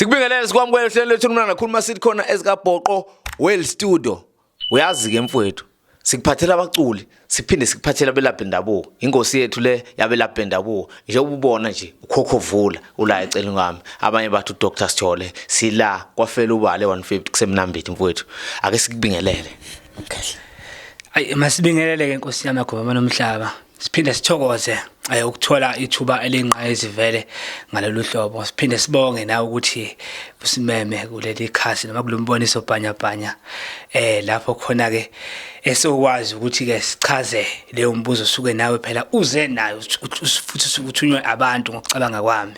Sikubingelele, sikwamukele ehlelweni lethu umntwana khuluma, sithi khona ezikaBhoqo Well Studio. Uyazi ke mfowethu, sikuphathela abaculi, siphinde sikuphathela abelaphi bendabuko. Ingosi yethu le yabelaphi bendabuko. Njengoba ubona nje ukhokho vula ula eceleni kwami. Abanye bathi uDr Sithole, sila kwafela ubale 150 kusemnambithi mfowethu. Ake sikubingelele. Ayi, masibingelele ke Nkosi yami agoma nomhlaba. Siphinde sithokoze ukuthola ithuba elingqayizivele ngalolu hlobo. Siphinde sibonge nawe ukuthi usimeme kuleli khasi noma kulomboniso bhanya bhanya, lapho khona ke esokwazi ukuthi ke sichaze leyo mbuzo suke nawe phela uze nayo futhi uthunywe abantu. Ngokucabanga kwami,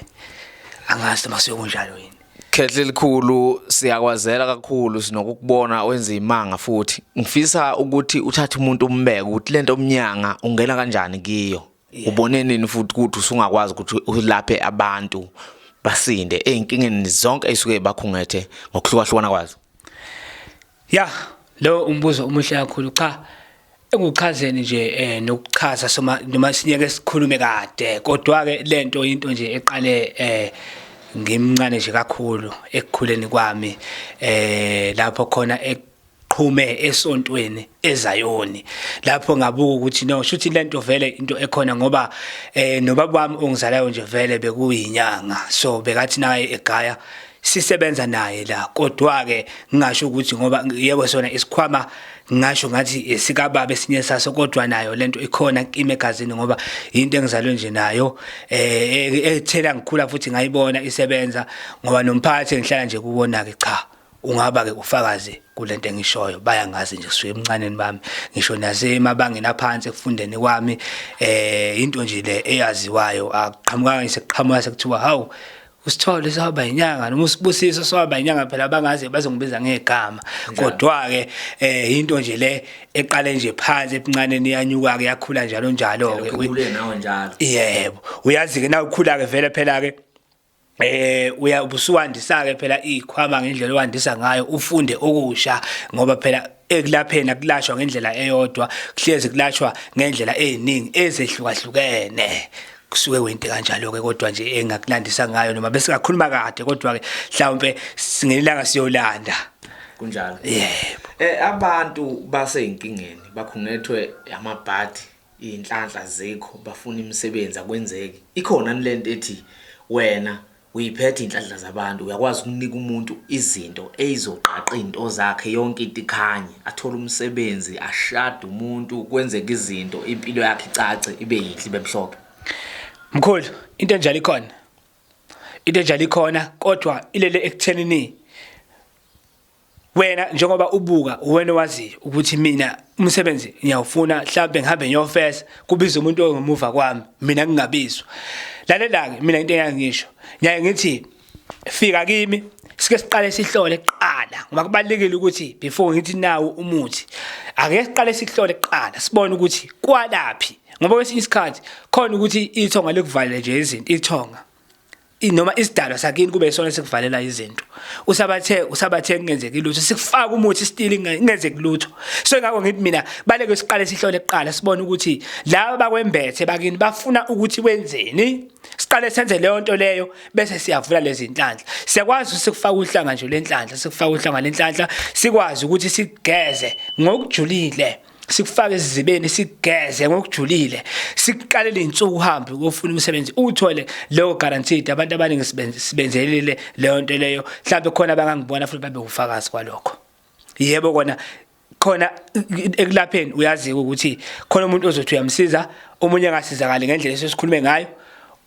angazi noma suke kunjalo yini. Khehle elikhulu, siyakwazela kakhulu, sinokukubona wenza imanga, futhi ngifisa ukuthi uthathe umuntu umbeke ukuthi lento omnyanga ungena kanjani kiyo. Ubone nini futhi ukuthi usungakwazi ukuthi ulaphe abantu basinde ey'nkingeni zonke ey'suke bakhungethe ngokuhlukahlukana kwazo? Ya, lo umbuzo omuhle kakhulu. Cha, ekuchazeni nje nokuchaza soma noma sinyeke sikhulume kade, kodwa ke lento into nje eqale ngimncane nje kakhulu ekukhuleni kwami, lapho khona eqhume esontweni eZayoni, lapho ngabuka ukuthi no, shuthi lento vele into ekhona, ngoba nobaba wami ongizalayo nje vele bekuyinyanga, so bekathi naye egaya sisebenza naye la. Kodwa ke ngingasho ukuthi ngoba yebo sona isikhwama ngingasho ngathi esikababa esinye saso, kodwa nayo lento ikhona kimi egazini, ngoba into engizalwe nje nayo, ethela ngikhula futhi ngayibona isebenza, ngoba nomphakathi engihlala nje kuwona ke, cha, ungaba ke ufakazi kulento engishoyo, bayangazi nje kusuka emncaneni bami, ngisho nasemabangeni aphansi ekufundeni kwami. Into nje le eyaziwayo, aqhamukanga sekuqhamuka sekuthiwa, "Hawu, uSithole sewaba inyanga," noma uSibusiso sewaba inyanga. Phela bangaze bazongibiza ngegama, kodwa ke into nje le eqale nje phansi ebuncaneni, iyanyuka ke, yakhula njalo njalo ke. Ukhule nawe njalo. Yebo, uyazi ke na ukhula ke vele phela ke uya ubusuwandisa ke phela ikhwama ngendlela owandisa ngayo, ufunde okusha, ngoba phela ekulapheni akulashwa ngendlela eyodwa, kuhlezi kulashwa ngendlela eziningi ezehlukahlukene. Kusuke kwento kanjalo ke, kodwa nje engakulandisa ngayo noma bese ngakhuluma kade, kodwa ke mhlawumbe singelanga siyolanda. Kunjalo. Yebo. Abantu baseyinkingeni, bakhungethwe amabhadi, iy'nhlanhla zikho, bafuna imisebenzi, akwenzeki. Ikhona lento ethi wena uyiphethe iy'nhlanhla zabantu, uyakwazi ukunika umuntu izinto eyizoqaqa iy'nto zakhe, yonke into ikhanye, athole umsebenzi, ashade umuntu, kwenzeke izinto, impilo yakhe icace, ibe yinhle, ibe mhlophe? Mkhulu, into enjalo ikhona, into enjalo ikhona, kodwa ilele ekuthenini wena njengoba ubuka, wena owaziyo ukuthi mina umsebenzi ngiyawufuna, mhlawumbe ngihambe ngiyofesa, kubiza umuntu ongemuva kwami, mina ngingabizwa. Lalela-ke, mina into engangisho, ngiyaye ngithi fika kimi sike siqale sihlole kuqala, ngoba kubalulekile ukuthi before ngithi nawo umuthi, ake siqale sihlole kuqala, sibone ukuthi kwalaphi, ngoba kwesinye isikhathi khona ukuthi ithonga likuvalele nje izinto, ithonga noma isidalwa sakini kube isona sikuvalela izinto, usabathe usabathe kungenzeki lutho, sikufaka umuthi still kungenzeki lutho. So ngakho ngithi mina baleke siqale sihlole kuqala, sibone ukuthi laba bakwembethe bakini bafuna ukuthi wenzeni, siqale senze leyo nto leyo, bese siyavula lezi inhlanhla. Siyakwazi sikufaka uhlanga nje lenhlanhla, sikufaka uhlanga lenhlanhla, sikwazi ukuthi sigeze ngokujulile, sikufake esizibeni, sigeze ngokujulile, sikuqalele insuku, uhambe uyofuna umsebenzi, uthole leyo guaranteed. Abantu abaningi sibenzelile leyo nto leyo, mhlawumbe khona abangangibona futhi babe ufakazi kwalokho. Yebo, kona khona ekulapheni uyazi ukuthi khona umuntu ozothi uyamsiza, omunye angasizakali ngendlela esesikhulume ngayo,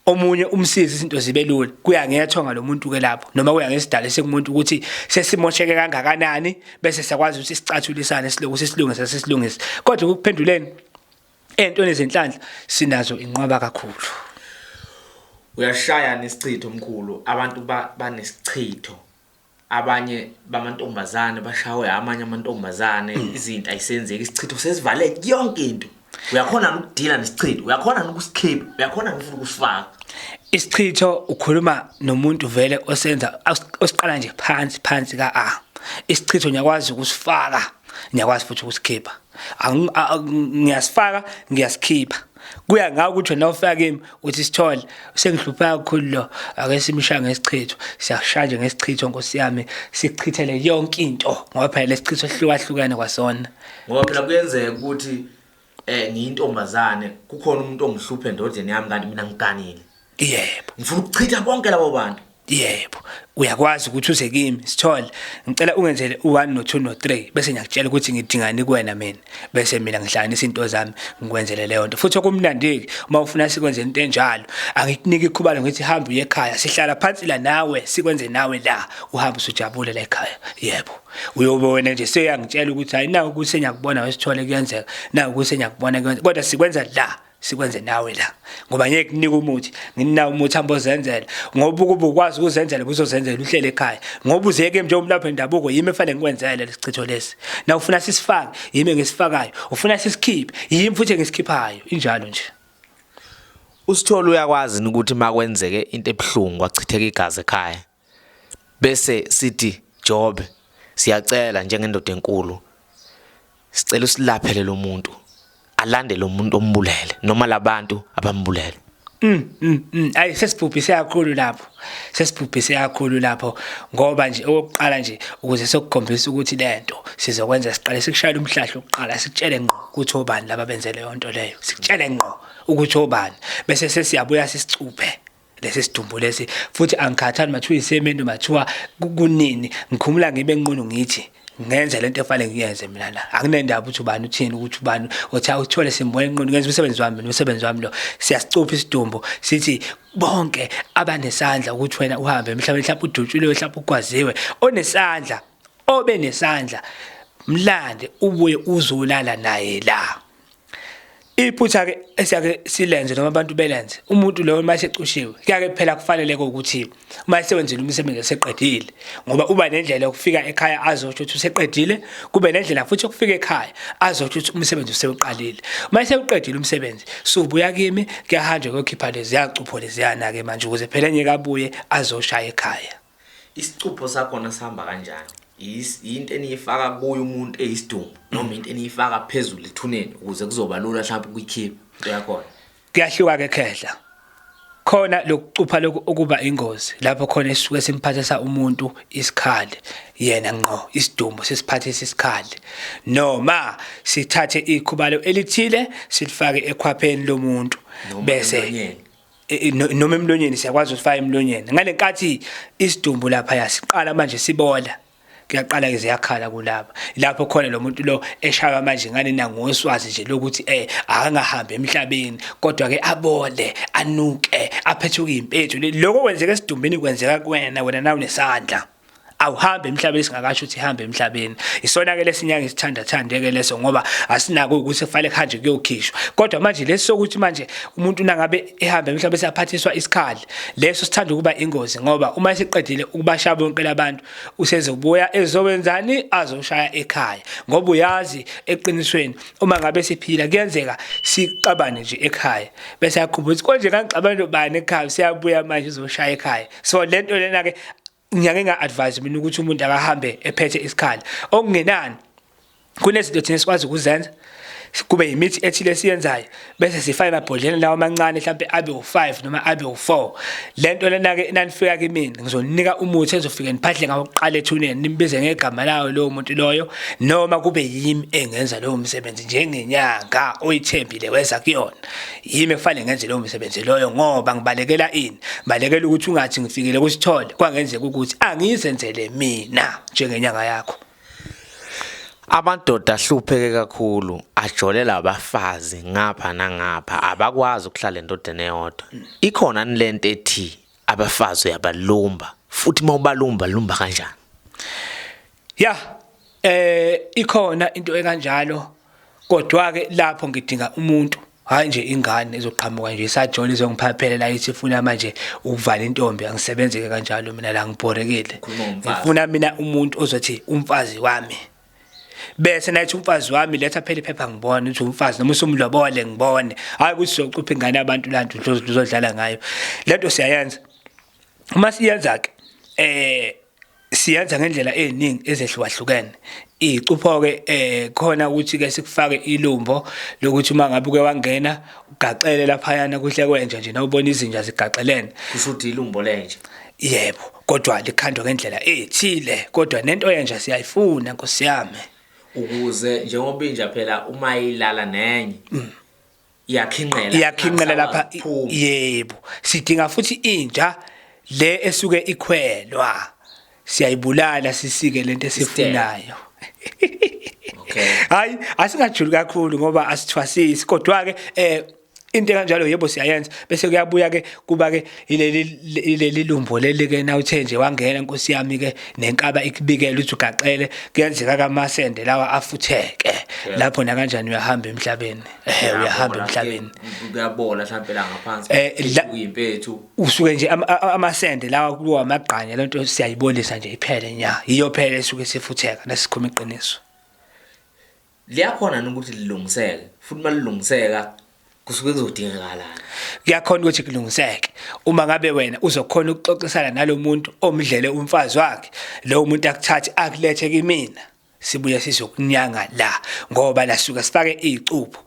omunye umsizi izinto zibe lula. Kuya ngethonga lo muntu ke lapho, noma kuya ngesidalo sekumuntu ukuthi sesimosheke kangakanani, bese siyakwazi ukuthi sicathulisane, siloku sisilungise sisilungise. Kodwa ukuphenduleni entweni ezinhlanhla, sinazo inqwaba kakhulu. Uyashaya nesichitho omkhulu, abantu banesichitho, abanye bamantombazane bashawe amanye amantombazane, izinto ayisenzeki, isichitho sesivale yonke into. Uyakhona ukudila nesichitho? Uyakhona ukusikhipha? Uyakhona ufuna ukusifaka? Isichitho ukhuluma nomuntu vele osenza osiqala nje phansi phansi ka A. Isichitho ngiyakwazi ukusifaka, ngiyakwazi futhi ukusikhipha. Ngiyasifaka, ngiyasikhipha. Kuya ngawe ukuthi wena ufika kimi uthi sithole sengihlupha kakhulu lo, ake simshaye ngesichitho. Siyakushaya nje ngesichitho nkosi yami, sichithele yonke into ngoba phela lesichitho sihlukahlukene kwasona. Ngoba phela kuyenzeka ukuthi ngiyintombazane kukhona umuntu ongihluphe endodeni yami kanti mina ngiganile. Yebo. Ngifuna ukuchitha bonke labo bantu. Yebo, uyakwazi ukuthi uze kimi sithole ngicela ungenzele u1 no2 no3 bese ngiyakutshela ukuthi ngidingani kuwena mina, bese mina ngihlanganisa into zami ngikwenzele leyo nto. Futhi okumnandi-ke uma ufuna sikwenze into enjalo, angikuniki ikhubalo ngithi hamba uye ekhaya, sihlala phansi la nawe sikwenze nawe la, uhambe usujabule la ekhaya. Yebo, uyobe wena nje seyangitshela ukuthi hayi naku ukuthi sengiyakubona wesithole kuyenzeka, naku ukuthi sengiyakubona kuyenzeka, kodwa sikwenza la sikwenze nawe la, ngoba ngeke kunike umuthi, nginawo umuthi hamba ozenzela, ngoba ukuba ukwazi ukuzenzela ubuzozenzela uhlele ekhaya, ngoba uze kimi njengomlaphi wendabuko yimi efanele ngikwenzele lesichitho lesi. Na ufuna sisifake yimi engisifakayo, ufuna sisikhiphe yimi futhi engisikhiphayo, injalo nje. Usithole uyakwazi ukuthi makwenzeke into ebuhlungu kwachitheka igazi ekhaya, bese sithi Jobe siyacela njengendoda enkulu, sicela usilaphele lo muntu, alande lo muntu ombulele noma labantu abambulele. Ayi sesibhubhise kakhulu lapho. Sesibhubhise kakhulu lapho ngoba nje okokuqala nje ukuze sokukhombisa ukuthi lento sizokwenza siqale sikushayele umhlahlo okokuqala, sikutshele ngqo ukuthi obani laba benze leyo nto leyo. Sikutshele ngqo ukuthi obani bese sesiyabuya sisicuphe lesi sidumbu lesi. Futhi angikhathali mathiwa isemeni mathiwa kunini, ngikhumula ngibe nqunu ngithi ngenze lento efanele ngiyenze mina la. Akunendaba ukuthi ubani uthini, ukuthi ubani uthi awuthole simbone nqunu, ngenza umsebenzi wami mina, umsebenzi wami lo. Siyasicupha isidumbu sithi bonke abanesandla ukuthi wena uhambe emhlabeni, mhlawumbe udutshuliwe, mhlawumbe ugwaziwe, onesandla obe nesandla mlande ubuye uzolala naye la. Iphutha ke esiyake silenze noma abantu belenze, umuntu loyo uma esecushiwe kuyake phela kufanele ukuthi uma esewenzile umsebenzi eseqedile, ngoba uba nendlela yokufika ekhaya azosho ukuthi useqedile, kube nendlela futhi yokufika ekhaya azosho ukuthi umsebenzi usewuqalile. Uma esewuqedile umsebenzi subuya kimi, kuyahanjwa kuyokhipha leziya cupho leziyana-ke manje ukuze phela enye kabuye azoshaya ekhaya. Isicupho sakhona sihamba kanjani? Yinto eniyifaka kuye umuntu eyisidumbu noma into eniyifaka phezulu ethuneni ukuze kuzoba lula mhlawumbe ukuyikhipha into yakhona? Kuyahluka ke khehla. Khona lokucupha lokhu okuba ingozi lapho khona esisuke simphathisa umuntu isikhali, yena ngqo isidumbu sisiphathisa isikhali, noma sithathe ikhubalo elithile silifake ekhwapheni lomuntu bese noma emlonyeni, siyakwazi ukufaka emlonyeni. Ngalenkathi isidumbu lapha yasiqala manje sibola, kuyaqala ke ziyakhala kulaba lapho khona lo muntu lo eshaywa manje ngane nangoswazi nje lokuthi akangahambi emhlabeni, kodwa ke abole anuke aphethuke impethu. Lokho kwenzeka esidumbini, kwenzeka kuwena, wena nawe unesandla. Awuhambe emhlabeni singakasho ukuthi ihambe emhlabeni. Isona ke lesinyanga isithanda thandeke leso, ngoba asinako ukuthi kufanele kuhanjwe kuyokhishwa. Kodwa manje lesi sokuthi manje umuntu nangabe ehambe emhlabeni siyaphathiswa isikhali, leso sithanda ukuba ingozi, ngoba uma esiqedile ukubashaya bonke labantu usezobuya ezowenzani, azoshaya ekhaya, ngoba uyazi eqinisweni uma ngabe siphila kuyenzeka sixabane nje ekhaya, bese yakhumbula ukuthi konje ngangixabana nobani ekhaya, useyabuya manje uzoshaya ekhaya. So lento lena ke ngiyake nga-advise mina ukuthi umuntu akahambe ephethe isikhali. Okungenani kunezinto thina esikwazi ukuzenza, kube imithi ethile esiyenzayo bese sifake emabhodleleni lawo amancane, mhlampe abe u5 noma abe u4. Lento lena ke nanifika kimina ngizoninika umuthi ezofike niphahle ngawo kuqala ethuneni, nimbize ngegama lawo lowo muntu loyo, noma kube yimi engenza lowo msebenzi njengenyanga oyithembile weza kuyona. Yimi ekufanele ngenze lowo msebenzi loyo, ngoba ngibalekela ini? Ngibalekela ukuthi ungathi ngifikile kusithole kwangenzeka ukuthi angizenzele mina njengenyanga yakho. Amadoda ahlupheke kakhulu ajolela abafazi ngapha nangapha, abakwazi ukuhlala endodeni eyodwa. Ikhona lento ethi abafazi uyabalumba, futhi uma ubalumba lumba kanjani? Ya, ikhona into ekanjalo, kodwa ke lapho ngidinga umuntu, hayi nje ingane ezoqhamuka nje isajole izongiphaphela la ithi ifuna manje ukuvala intombi. Angisebenzeke kanjalo mina la, ngibhorekile. Ngifuna mina umuntu ozothi umfazi wami, bese nathi umfazi wami letha phela iphepha ngibone ukuthi umfazi, noma usumlobole ngibone, hayi ukuthi sizocupha ingane yabantu lantu uzodlala ngayo. Lento siyayenza, uma siyenza ke Siyenza ngendlela eziningi ezehlukahlukene. Icupho ke khona ukuthi ke sikufake ilumbo lokuthi uma ngabe uke wangena ugaxele laphayana kuhle kwenja nje nawubona izinja zigaxelene. Kusho ukuthi ilumbo lenja. Yebo, kodwa likhandwa ngendlela ethile, kodwa nento yenja siyayifuna Nkosi yami. Ukuze njengoba inja phela uma ilala nenye iyakhinqela, iyakhinqela lapha. Yebo, sidinga futhi inja le esuke ikhwelwa, siyayibulala sisike lento esifunayo. Okay, hayi asingajuli kakhulu ngoba asithwasisi, kodwa ke into kanjalo yebo siyayenza. Bese kuyabuya ke kuba ke ileli lumbo leli ke nawuthe nje wangena Nkosi yami ke nenkaba ikubikela ukuthi ugaxele, kuyenzeka kamasende lawa afutheke lapho na kanjani uyahamba emhlabeni, uyahamba emhlabeni, kuyabola mhlawumbe la ngaphansi kuyimpethu usuke nje amasende lawa kuwa amagqanya, lento siyayibolisa nje iphele nya, yiyo phela esuke sifutheka nasikhuluma iqiniso. Liyakhona ukuthi lilungiseke, futhi malilungiseka kusuke kuzodingekala. Kuyakhona ukuthi kulungiseke uma ngabe wena uzokhona ukuxoxisana nalomuntu omdlele umfazi wakhe, lo muntu akuthathe akulethe kimina, sibuye sizokunyanga la, ngoba la suke sifake icupho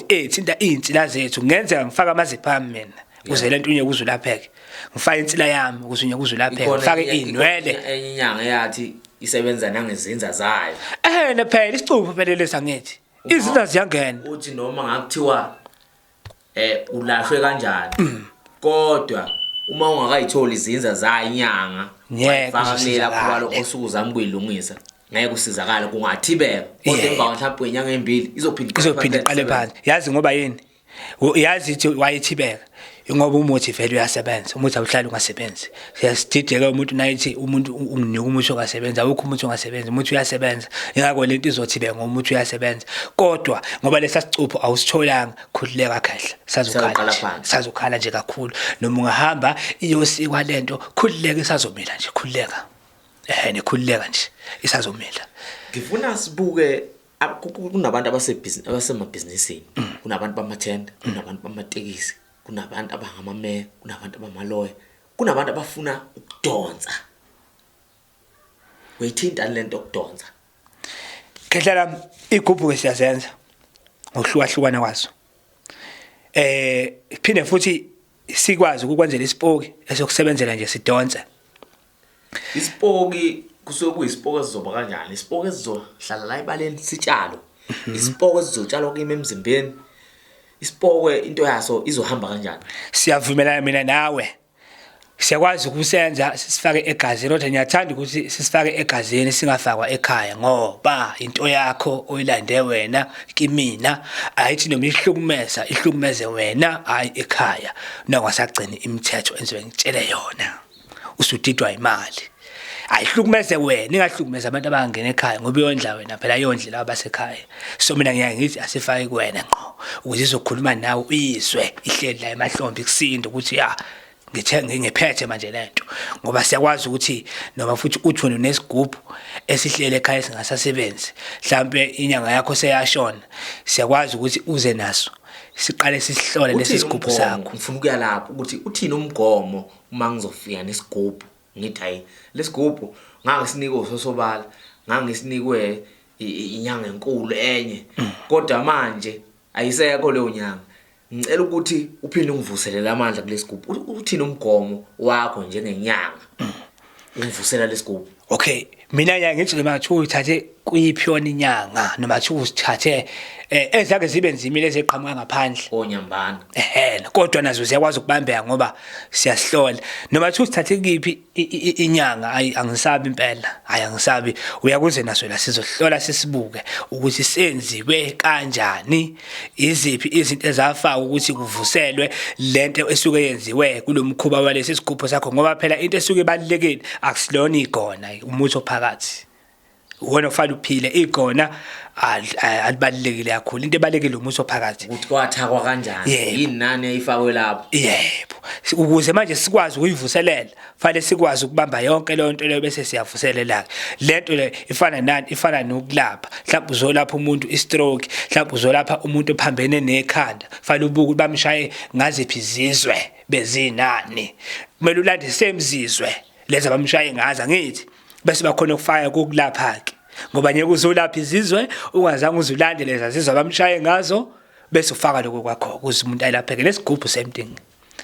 ethinta izinsila zethu. Kungenzeka ngifake amazipho ami mina ukuze lento unye kuzulapheke, ngifake insila yami ukuze unye kuzulapheke, ngifake inwele. Enye inyanga yathi isebenza nangezinza zayo. Phela isicupho phela lesa ngithi izinza ziyangena. Uthi noma ngakuthiwa ulashwe kanjani, kodwa uma ungakayitholi izinza zayo inyanga ngeke khubalo osuku uzama ukuyilungisa, ngeke usizakale, kungathibeka kodwa emva mhlawumbe inyanga ezimbili izophinda iqale phansi. Yazi ngoba yini? Yazi ithi wayithibeka ngoba umuthi vele uyasebenza, umuthi awuhlali ungasebenzi. Siyasidideka umuntu nayithi umuntu unginika umuthi ongasebenzi, awukho umuthi ongasebenzi, umuthi uyasebenza. Ingakho lento izothibeka ngoba umuthi uyasebenza, kodwa ngoba lesa sicupho awusitholanga, khululeka khehla, sazokhala, sazokhala nje kakhulu. Noma ungahamba iyosikwa lento, khululeka isazomila nje, khululeka nekhululeka nje isazomila. Ngifuna sibuke kunabantu abasemabhizinisini, kunabantu bamathenda, kunabantu bamatekisi, kunabantu abangamameya, kunabantu abamaloya, kunabantu abafuna ukudonsa. Uyithinta lento okudonsa? Khehla lami, igubhu ke siyazenza ngokuhlukahlukana kwazo. Phinde futhi sikwazi ukukwenzela isipoki esokusebenzela nje sidonse. Isipoki kusuke kuyisipoki esizoba kanjani? Isipoki esizohlala la ebaleni sitshalo, isipoki esizotshalwa kimi emzimbeni, isipoki into yaso izohamba kanjani? Siyavumelana mina nawe, siyakwazi ukusenza sisifake egazini, kodwa ngiyathanda ukuthi sisifake egazini singafakwa ekhaya, ngoba into yakho oyilande wena kimina ayithi noma ihlukumeza ihlukumeze wena, hayi ekhaya. Nangasagcini imithetho enziwe ngitshele yona, usudidwa imali. Ayihlukumeze wena, ingahlukumeza abantu abangena ekhaya, ngoba iyondla wena phela, iyondla laba basekhaya. So mina ngiyaye ngithi asifake kuwena ngqo ukuze izokhuluma nawe uyizwe, ihleli la emahlombe ikusinde ukuthi ya ngithe ngiphethe manje lento, ngoba siyakwazi ukuthi noma futhi uthi wena unesigubhu esihlele ekhaya singasasebenzi, mhlambe inyanga yakho seyashona, siyakwazi ukuthi uze naso siqale sisihlole lesi sigubhu sakho. Ngifuna ukuya lapho ukuthi uthini umgomo uma ngizofika nesigubhu, ngithi hayi lesigubhu ngangisinikwe usosobala, ngangisinikwe inyanga enkulu enye, kodwa manje ayisekho leyo nyanga, ngicela ukuthi uphinde ungivuselele amandla kulesigubhu. Uthini umgomo wakho njengenyanga ungivusela lesigubhu? Okay, mina ngiyaye ngithi noma kuthiwa uyithathe kuyiphi yona inyanga, noma kuthiwa usithathe ezake zibe nzima lezi eqhamuka ngaphandle onyambana, kodwa nazo ziyakwazi ukubambeka ngoba siyasihlola. Noma kuthiwa usithathe kuyiphi inyanga, ayi angisabi impela, hayi angisabi, uyakuze naso la sizohlola sisibuke ukuthi senziwe kanjani, iziphi izinto ezafaka ukuthi kuvuselwe lento esuke yenziwe kulomkhuba walesi sigubhu sakho, ngoba phela into esuke ibalulekile akusilona igona, umuthi ophakathi wona kufanele uphile, igona alibalulekile kakhulu, into ebalulekile umuthi ophakathi, ukuthi kwathakwa kanjani, yini nani eyifakwe lapho. Yebo, ukuze manje sikwazi ukuyivuselela fanele sikwazi ukubamba yonke leyo nto leyo bese siyavuselela ke lento le. Ifana nani? Ifana nokulapha, mhlawumbe uzolapha umuntu i-stroke, mhlawumbe uzolapha umuntu ophambene nekhanda, fanele ubuke ukuthi bamshaye ngaziphi izizwe bezinani, kumele ulande same zizwe lezi abamshaye ngazo, angithi Bese bakhona ukufaka kokulapha ke, ngoba ngeke uzolapha izizwe ungazange uzulandele lezizwe abamshaye ngazo, bese ufaka lokho kwakho ukuze umuntu ayelapheke. Lesigubhu same thing,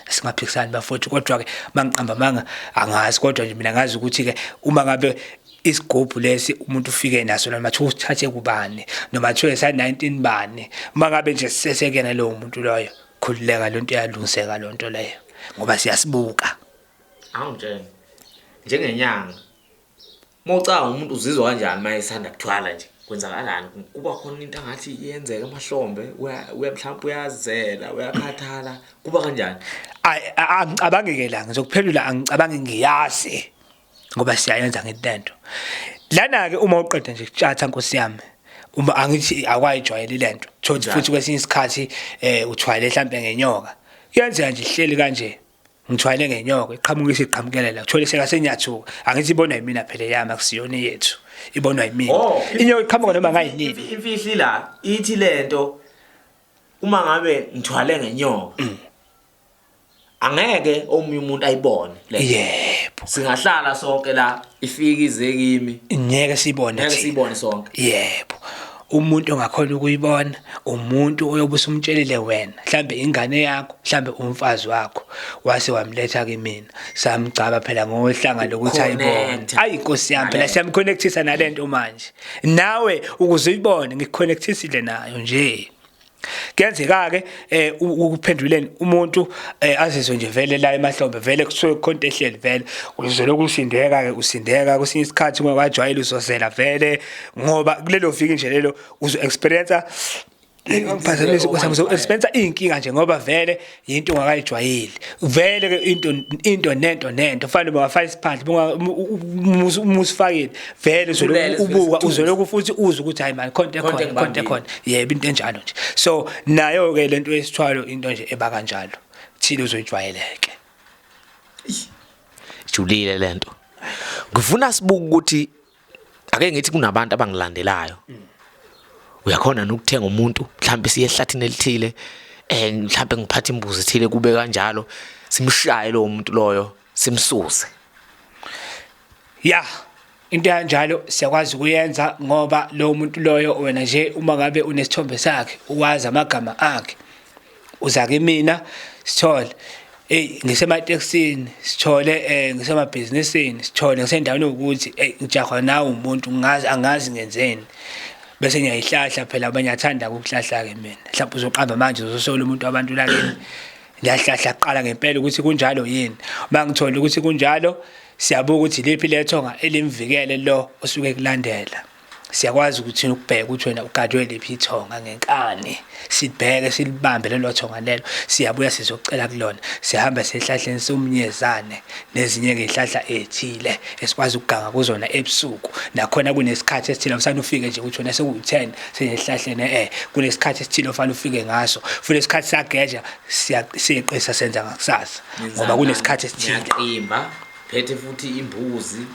singaphikisani bafowethu, kodwa ke mangiqamba manga angazi, kodwa nje mina ngazi ukuthi ke uma ngabe isigubhu lesi umuntu ufike naso, noma thiwa usithathe kubani, noma thiwa esa 19 bani, uma ngabe nje sisesekena lowo muntu loyo, khululeka, lonto iyalungiseka lonto leyo, ngoba siyasibuka. Angitshela njengenyanga, mawucanga umuntu uzizwa kanjani uma esanda kuthwala nje, kwenzakalani? Kuba khona into angathi iyenzeka emahlombe, uya mhlawumbe uyazela, uyakhathala, kuba kanjani? Angicabangi ke la, ngizokuphendula, angicabangi, ngiyazi ngoba siyayenza ngento lana ke. Uma uqeda nje kutshatha, nkosi yami, uma angithi akwayijwayeli lento, thothi futhi kwesinye isikhathi uthwale mhlambe ngenyoka, kuyenzeka nje ihleli kanje, ngithwale ngenyoka, iqhamuka isiqhamukela la, uthole sekasenyathuka. Angithi ibonwa yimina phela, yami akusiyona yethu, ibonwa yimina. Inyoka iqhamuka noma ngayinini. Imfihli la ithi lento, uma ngabe ngithwale ngenyoka, angeke omunye umuntu ayibone le. Yebo. Singahlala sonke la, ifike ize kimi, ngeke sibone. Ngeke sibone sonke. Yebo, umuntu ongakhona ukuyibona umuntu oyobe usumtshelile wena, mhlambe ingane yakho, mhlambe umfazi wakho, wase wamletha kimina, samgcaba phela ngohlanga lokuthi ayibone. Ayi inkosi yami, phela siyamconnectisa nalento manje, nawe ukuze uyibone ngikuconnectisile nayo nje. Kuyenzeka ke ukuphenduleni umuntu azizwe nje vele la emahlombe, vele kusuke kukhona into ehleli, vele uzoloku usindeka ke, usindeka kwesinye isikhathi ungakajwayeli, uzozela vele, ngoba kulelo viki nje lelo uzo experience, ngiphazamisa, uzo experience inkinga nje, ngoba vele into ongakayijwayeli vele ke, into nento nento fanele bangafaka isiphandle, umusifakile vele uzoloku ubuka, uzoloku futhi uzwe ukuthi hayi man, khonto ekhona, khonto ekhona. Yebo, into enjalo nje. So nayo ke lento yesithwalo, into nje eba kanjalo, thile uzoyijwayeleke. Julile lento. Ngifuna sibuke ukuthi ake ngithi kunabantu abangilandelayo, uyakhona nokuthenga umuntu, mhlawumbe siye ehlathini elithile, mhlawumbe ngiphathe imbuzi ethile, kube kanjalo, simshaye lo muntu loyo, simsuse? Ya, into kanjalo siyakwazi ukuyenza, ngoba lo muntu loyo wena nje uma ngabe unesithombe sakhe, uwazi amagama akhe, uza kimina sithole, hey ngisematekisini sithole, ngisemabhizinisini sithole, ngisendaweni ukuthi hey ngijahwa nawe umuntu, ngazi angazi ngenzeni, bese ngiyayihlahla phela. Abanye athanda ukuhlahla ke mina, mhlawumbe uzoqamba manje, uzosola umuntu wabantu lakini. Ngiyahlahla kuqala ngempela ukuthi kunjalo yini. Uma ngithola ukuthi kunjalo, siyabuka ukuthi liphi lethonga elimvikele lo osuke kulandela. Siyakwazi ukuthi ukubheka ukuthi wena ugadwe liphi ithonga ngenkani, sibheke silibambe lelo thonga lelo, siyabuya sizocela kulona. Sihamba sehlahleni somnyezane nezinye ke ihlahla ethile esikwazi ukuganga kuzona ebusuku. Nakhona kunesikhathi esithile, awusane ufike nje ukuthi wena sekuyi-10 sengehlahleni, kunesikhathi esithile ofanele ufike ngaso, futhi isikhathi sageja siyeqisa, senza ngakusasa ngoba kunesikhathi esithile. Ngiyaqimba, phethe futhi imbuzi,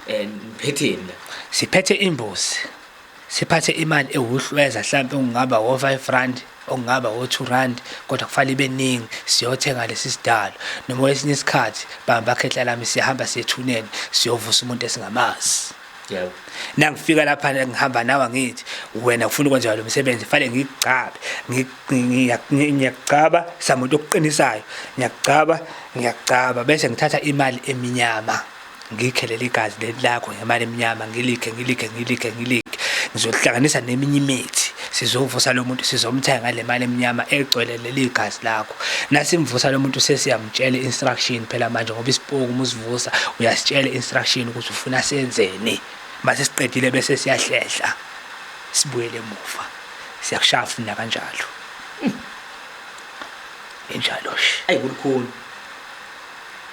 niphetheni la? Siphethe imbuzi, siphathe imali ewuhlweza, mhlawumbe okungaba o-5 rand, okungaba o-2 rand, kodwa kufanele ibe ningi, siyothenga lesi sidalo. Noma kwesinye isikhathi, bamba khehla lami, siyahamba siyethuneni, siyovusa umuntu esingamazi. Nangifika lapha ngihamba nawe, angithi wena ufuna ukwenza lo msebenzi, fanele ngikugcabe, ngiyakugcaba samuntu okuqinisayo, ngiyakugcaba, ngiyakugcaba, bese ngithatha imali eminyama, ngikhelele igazi leli lakho ngemali eminyama, ngilikhe, ngilikhe, ngilikhe, ngilikhe, ngizohlanganisa neminye imithi, sizovusa lo muntu, sizomthenga ngale mali eminyama egcwele leli gazi lakho. Nasimvusa lo muntu, sesiyamtshela i-instruction phela manje, ngoba isipoki uma usivusa uyasitshela i-instruction ukuthi ufuna senzeni. Mase siqedile bese siyahlehla, sibuyele emuva, siyakushaya funa kanjalo, injalo nje. Ayi, kulukhuni.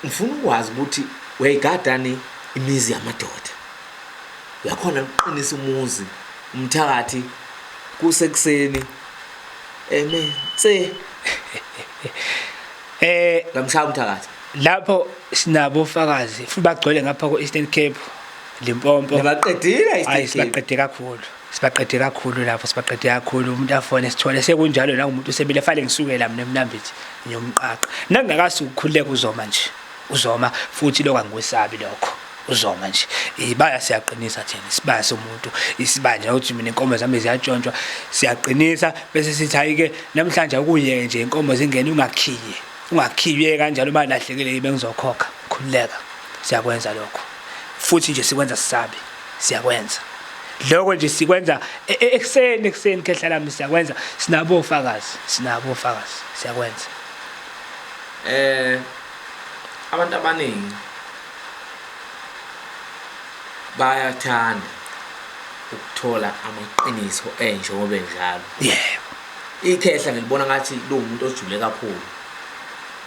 Ngifuna ukwazi ukuthi uyayigadani imizi yamadoda, uyakhona ukuqinisa umuzi, umthakathi kusekuseni eme tse? Ngamshaya umthakathi. Lapho sinabo ofakazi futhi bagcwele ngapha ko-Eastern Cape, Limpopo. Nibaqedile? Hayi, sibaqede kakhulu, sibaqede kakhulu lapho, sibaqede kakhulu. Umuntu afone sithole sekunjalo la, umuntu usebile, fanele ngisuke la mina eMnambithi ngiyomqaqa. Nangingakasuki, ukukhululeka, uzoma nje, uzoma futhi lokho, angikwesabi lokho. Uzoma nje ibaya siyaqinisa thina isibaya somuntu isibaya nje ukuthi mina inkomo zami ziyatshontshwa siyaqinisa bese sithi hayi ke namhlanje akuyeke nje inkomo zingene ungakhiye ungakhiye kanjalo uma lahlekile bengizokhokha khululeka siyakwenza lokho futhi nje sikwenza sisabi siyakwenza lokho nje sikwenza e, e, ekuseni ekuseni khehla lami siyakwenza sinabo ofakazi sinabo ofakazi siyakwenza eh abantu abaningi bayathanda ukuthola amaqiniso enjengoba enjalo yebo ikhehla ngilibona ngathi liwumuntu ojule kakhulu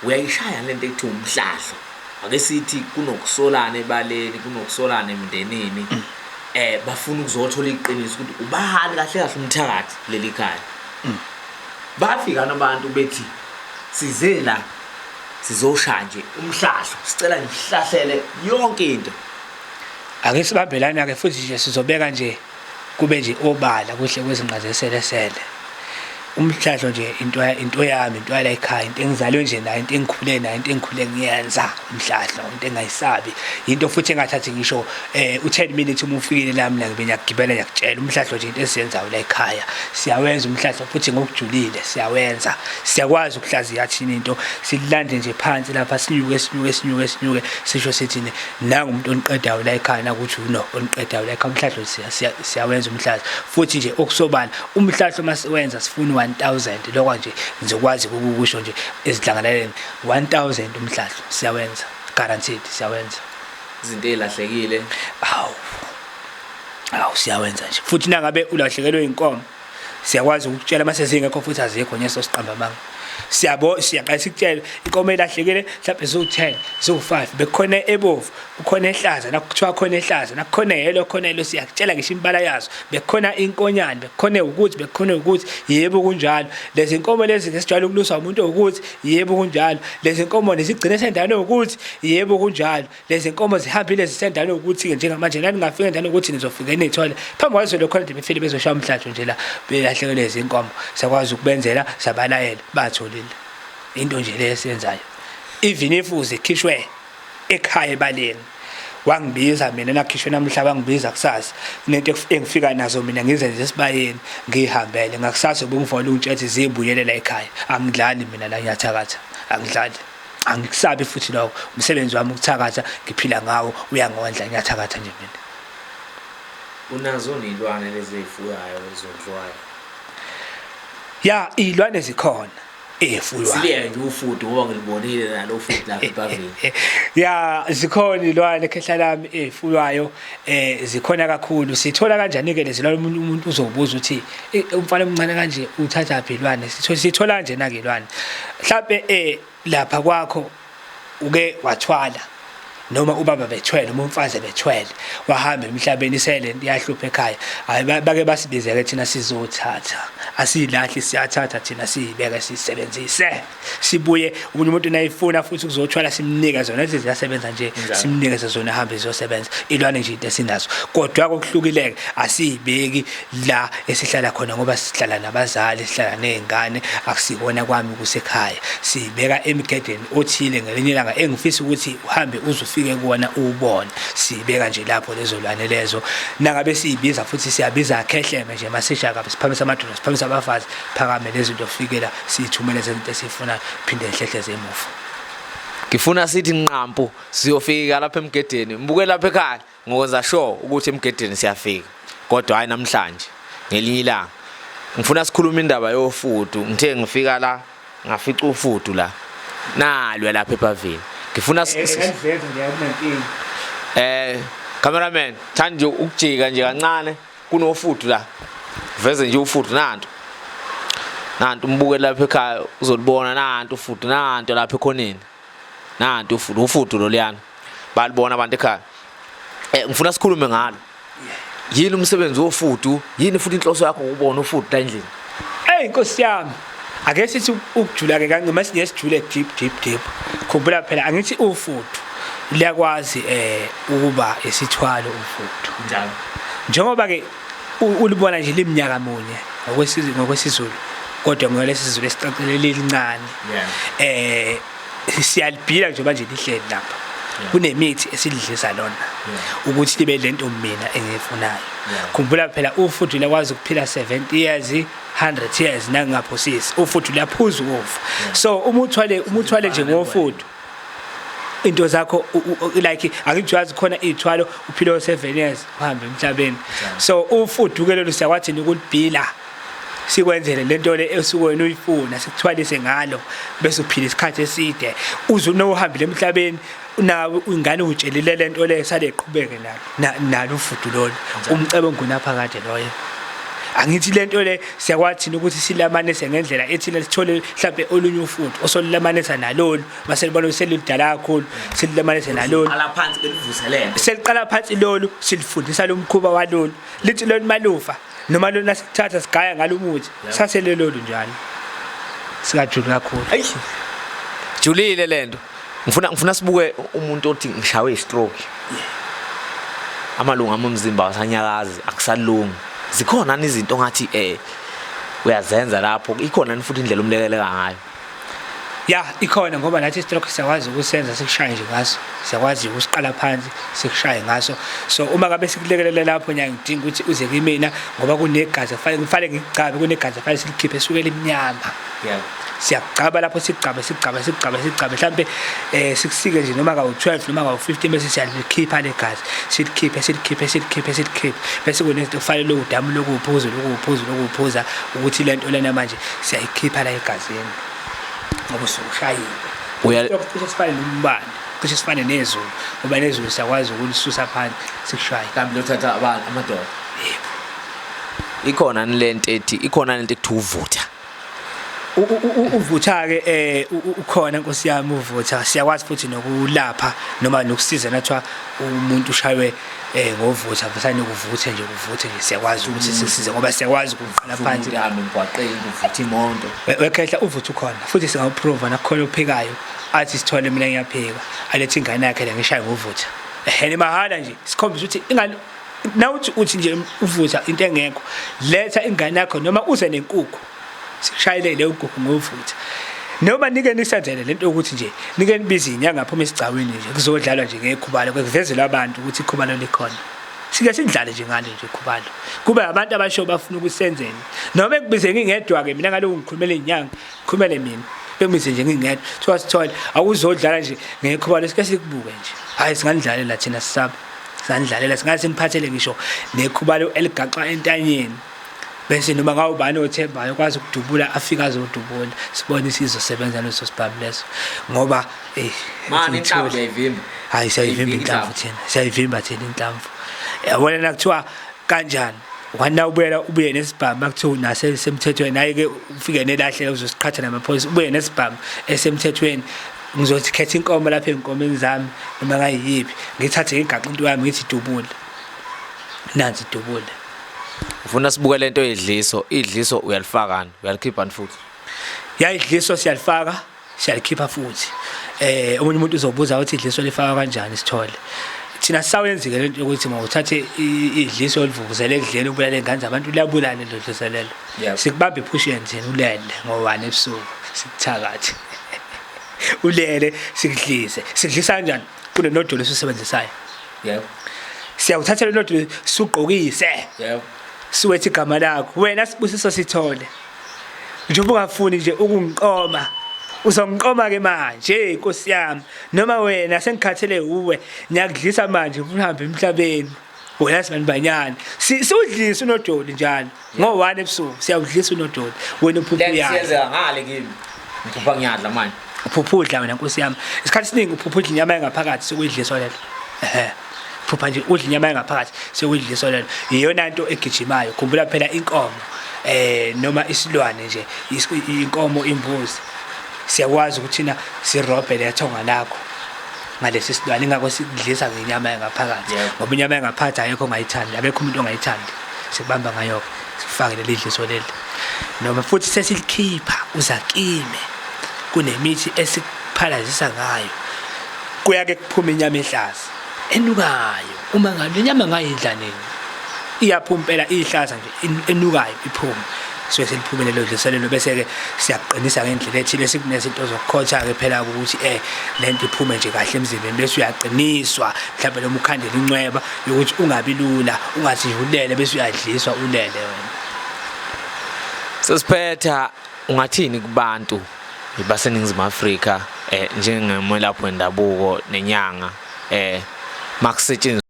uyayishaya lento ekuthiwa umhlahlo ake sithi kunokusolana ebaleni kunokusolana emndenini mm. eh bafuna ukuzothola iqiniso ukuthi ubani kahle kahle umthakathi leli khaya mm. bafika nabantu bethi size la sizoshaya nje umhlahlo sicela nihlahlele yonke into ake sibambelane ke futhi nje sizobeka nje kube nje obala kuhle kwezinqa zeselesele umhlahlo nje into into yami into yala ekhaya into engizalwe nje nayo into engikhule nayo into engikhule ngiyenza umhlahlo into engayisabi into futhi engathathi ngisho eh u10 minutes uma ufikile la mina ngibe ngiyagibela ngiyakutshela umhlahlo nje into esiyenzayo la ekhaya siyawenza umhlahlo futhi ngokujulile siyawenza siyakwazi ukuhlaziya thina into silande nje phansi lapha sinyuke sinyuke sinyuke sinyuke sisho sithi nangu umuntu oniqedayo la ekhaya nakuthi uno oniqedayo la ekhaya umhlahlo siyawenza umhlahlo futhi nje okusobala umhlahlo uma siwenza sifuna 1000 lokho nje ngizokwazi ukukusho nje ezidlangalaleni 1000 umhlahlo siyawenza guaranteed siyawenza izinto ezilahlekile hawu hawu siyawenza nje futhi nangabe ulahlekelwe inkomo siyakwazi ukutshela mase zingekho futhi azikho nyeso siqamba amanga siyabo siyaqala sikutshele inkomo elahlekile mhlawumbe ziwu-10 ziwu-5 bekukhona ebovu kukhona ehlaza nakuthiwa khona ehlaza nakukhona yelo khona yelo siyakutshela ngisho imibala yazo bekukhona inkonyane bekukhona ukuthi bekukhona ukuthi yebo kunjalo lezi nkomo lezi ngesijwayele ukuluswa umuntu ukuthi yebo kunjalo lezi nkomo nezigcine sendaweni ukuthi yebo kunjalo lezi nkomo zihambile zisendaweni ukuthi-ke njengamanje nani ngafika endaweni ukuthi nizofike niyithole phambi kwazo lokho nje befile bezoshaya umhlatho nje la belahlekelwe izinkomo sakwazi ukubenzela sabalayela batholile into nje le esiyenzayo even if uzikhishwe ekhaya ebaleni wangibiza mina nakhishwe namhla wangibiza kusasa kunento engifika nazo mina ngizenze esibayeni ngihambele ngakusasa ubungifola ungitshethi zibuyelela ekhaya angidlali mina la ngiyathakatha angidlali angikusabi futhi lokho umsebenzi wami ukuthakatha ngiphila ngawo uyangondla ngiyathakatha nje mina unazo nezilwane lezi ezifuyayo ezondliwayo ya izilwane zikhona efuywayo siliye nje ufudu ngoba ngilibonile nalo fudu lapha ebhavini ya zikhona ilwane khehla lami efuywayo eh zikhona kakhulu sithola kanjani ke lezilwane umuntu umuntu uzobuza ukuthi eh, umfana omncane kanje uthatha phi ilwane sithola kanje na ke ilwane mhlambe eh lapha kwakho uke wathwala noma ubaba bethwele noma umfazi bethwele wahamba emhlabeni isele iyahlupha ekhaya hayi bake basibizeke thina sizothatha asiyilahli siyathatha thina siyibeke sisebenzise sibuye omunye umuntu nayifuna futhi ukuzothwala simnike zona lezi ziyasebenza nje simnikeze zona ahambe ziyosebenza ilwane nje into esinazo kodwa kokuhlukileke asiyibeki la esihlala khona ngoba sihlala nabazali sihlala nezingane akusikona kwami kusekhaya sibeka emigedeni othile ngelinye ilanga engifisa ukuthi uhambe uze ufike kuwona uwubone sibeka nje lapho lezo lwane lezo nangabe siyibiza futhi siyabiza khehleme nje masisha kabi siphamisa amadoda siphamisa abafazi phakame lezi zinto fikela siyithumele izinto esiyifunayo phinde ihlehleze emuva ngifuna sithi nqampu siyofika lapha emgedeni mbuke lapha ekhaya ngokwenza sure ukuthi emgedeni siyafika kodwa hayi namhlanje ngelinye ilanga ngifuna sikhulume indaba yofudu ngithe ngifika la ngafica ufudu la nalwe lapha ebhavini ngifuna eh cameraman thanda nje ukujika nje kancane kunofudu la veze nje ufudu nanto nanto umbuke lapha ekhaya uzolibona nanto ufudu nanto lapha ekhoneni nanti ufudu ufudu loluyana balibona abantu ekhaya eh ngifuna sikhulume ngalo yini umsebenzi wofudu yini futhi inhloso yakho ukubona ufudu la endlini hey nkosi yami ake sithi ukujula ke kancane mase sijule deep deep deep khumbula phela angithi ufudu liyakwazi eh ukuba isithwalo ufudu njalo njengoba ke ulibona nje liminyaka munye ngokwesizulu ngokwesizulu kodwa ngolesi sizulu esicacile lincane eh siyalibhila njengoba nje lihleli lapha Kunemithi esilidlisa lona ukuthi libe lento mina engiyifunayo. Khumbula phela ufudu liyakwazi ukuphila 70 years, 100 years nangingaphosisi. Ufudu liyaphuza ukufa. So uma uthwale nje ngofudu into zakho like angithi uyazi khona iy'thwalo uphile 7 years uhambe emhlabeni. So ufudu ke lolu siyakwathi ukulibhila, sikwenzele lento le esuke wena uyifuna, sikuthwalise ngalo bese uphila isikhathi eside, uze unowuhambile emhlabeni nawe ingane utshelile lento le sale iqhubeke nalo nalo ufudu lolu, umcebo ngunaphakade loyo. Angithi lento le siyakwathi ukuthi silamanise ngendlela ethile, sithole mhlambe olunye ufudu osolilamanisa nalolu, mase libona selidala kakhulu, sililamanise nalolu. Qala phansi belivuselele. Seliqala phansi lolu, silifundisa lo mkhuba walolu, lithi lolu malufa noma lona sithatha sigaya ngalo muthi sasele lolu njalo, singajuli kakhulu. Ayi, julile lento. Ngifuna sibuke umuntu othi ngishawe i-stroke, amalungu ami omzimba awasanyakazi, akusalungi. Zikhona nini izinto ongathi uyazenza lapho? Ikhona nini futhi indlela umlekeleka ngayo? Ya, ikhona, ngoba nathi i-stroke siyakwazi ukusenza, sikushaye nje ngaso. Siyakwazi ukusiqala phansi sikushaye ngaso. So uma ngabe sikulekelela lapho, ngiyangidinga ukuthi uze kimina ngoba kunegazi kufanele ngikugcabe, kunegazi kufanele silikhiphe esuke limnyama. Siyagcaba lapho, sigcabe, sigcabe, sigcabe, sigcabe, mhlambe sikusike nje noma kawu-12 noma kawu-15, bese siyalikhipha legazi, silikhiphe, silikhiphe, silikhiphe, silikhiphe, bese kunezinto kufanele lokudamu lokuphuza, lokuphuza, lokuphuza, ukuthi lento lena manje siyayikhipha la egazini ngoba usukushayiwe. Cishe sifane nombane, cishe sifane nezulu, ngoba nezulu siyakwazi ukulisusa phansi sikushaye. Mhlawumbe lothatha abantu amadoda. Yebo. Ikhona ni lento ethi, ikhona lento ekuthiwa uvutha? Uvutha-ke ukhona, nkosi yami. Uvutha siyakwazi futhi nokulapha noma nokusiza nathiwa umuntu ushaywe ngovutha, vasane kuvuthe nje, kuvuthe nje, siyakwazi ukuthi sisize ngoba siyakwazi ukuqala phansi. Umuntu ehambe emgwaqeni kuvutha imoto. Wekhehla, uvutha ukhona futhi, singawuprova. Nakukhona ophikayo athi, "Sithole, mina ngiyaphika," alethe ingane yakhe la, ngishaye ngovutha ehene mahhala nje, sikhombisa ukuthi ingane nawuthi uthi nje uvutha into engekho. Letha ingane yakho noma uze nenkukhu, sikushayele leyo nkukhu ngovutha, noma nike nisenzele lento yokuthi nje nike nibize inyanga phuma esigcawini nje, kuzodlalwa nje ngekhubalo, kuvezelwe abantu ukuthi ikhubalo likhona. Sike sidlale nje ngalo nje ikhubalo, kube abantu abasho bafuna ukusenzeni, noma ekubize ngingedwa-ke mina ngaloku ngikhulumele inyanga, ngikhulumele mina, bengibize nje ngingedwa, kuthiwa, "Sithole, awuzodlala nje ngekhubalo, sike sikubuke nje." Hhayi, singanidlalela thina, sisaba singanidlalela, singaze siniphathele ngisho nekhubalo eligaxa entanyeni, bese noma ngawubani othembayo ukwazi ukudubula afike azodubula, sibone isizosebenza leso sibhamu leso, ngoba Mani inhlamvu uyayivimba? Hayi, siyayivimba inhlamvu thina, siyayivimba thina inhlamvu. Yabona nakuthiwa kanjani wena ubuyela ubuye nesibhamu, akuthiwa naso esemthethweni, hayi-ke ufike nelahle uzosiqhatha namaphoyisa. Ubuye nesibhamu esemthethweni, ngizothi khetha inkomo lapha ey'nkomeni zami noma ngayiyiphi, ngithathe ngigaxe into yami, ngithi dubule, nansi dubule. Ufuna sibuke lento yedliso. Idliso uyalifakani, uyalikhipha futhi? Yayidliso siyalifaka, siyalikhipha futhi. Omunye umuntu uzobuza ukuthi idliso lifaka kanjani? Sithole, thina sisawenzi-ke lento yokuthi mawuthathe idliso olivuvuzele ekudleni ubulale ingane zabantu. Liyabulala lelo dliso lelo. Sikubamba ephusheni thina ulele ngo-1 ebusuku, sikuthakathe ulele, sikudlise. Sidlisa kanjani? Kunenodolo esiwusebenzisayo. Siyawuthatha le nodolo, siwugqokise, siwethe igama lakho wena Sibusiso Sithole. Njengoba ungafuni nje ukungiqoma, uzongiqoma-ke manje, nkosi yami, noma wena sengikhathele uwe, ngiyakudlisa manje uhambe emhlabeni wena sibanibanyane. Siwudlise unodoli njalo ngo-1 ebusuku, siyawudlisa unodoli, wena uphupha Lento uyadla. Siyenzeka ngale kimi, ngiphupha ngiyadla manje. Uphupha udla wena, nkosi yami. Isikhathi esiningi uphupha udla inyama engaphakathi, sokuyidliswa lelo. Ehe, phupha nje udla inyama engaphakathi, sokuyidliswa lelo. Iyona nto egijimayo. Khumbula phela inkomo noma isilwane nje, inkomo, imbuzi, siyakwazi ukuthi thina sirobhe lethonga lakho ngalesi silwane, ingakho sikudlisa ngenyama yangaphakathi. Ngoba inyama yangaphakathi ayekho ongayithandi, akekho umuntu ongayithandi. Sikubamba ngayo-ke, sikufake leli dliso leli, noma futhi sesilikhipha uzakime, kunemithi esikuphalazisa ngayo, kuyake kuphume inyama ehlaza enukayo. Uma ngabe le nyama ngayidla nini, iyaphuma impela ihlaza nje enukayo iphume. Suke seliphumile lelo dliso lelo, bese-ke siyakuqinisa ngendlela ethile, sikunezinto zokukhotha-ke phela ukuthi lento iphume nje kahle emzimbeni, bese uyaqiniswa mhlawumbe noma ukhandele incweba yokuthi ungabi lula, ungathi nje ulele bese uyadliswa ulele wena. Sesiphetha, ungathini kubantu baseNingizimu Afrika njengomelaphi wendabuko nenyanga makusetshenziswa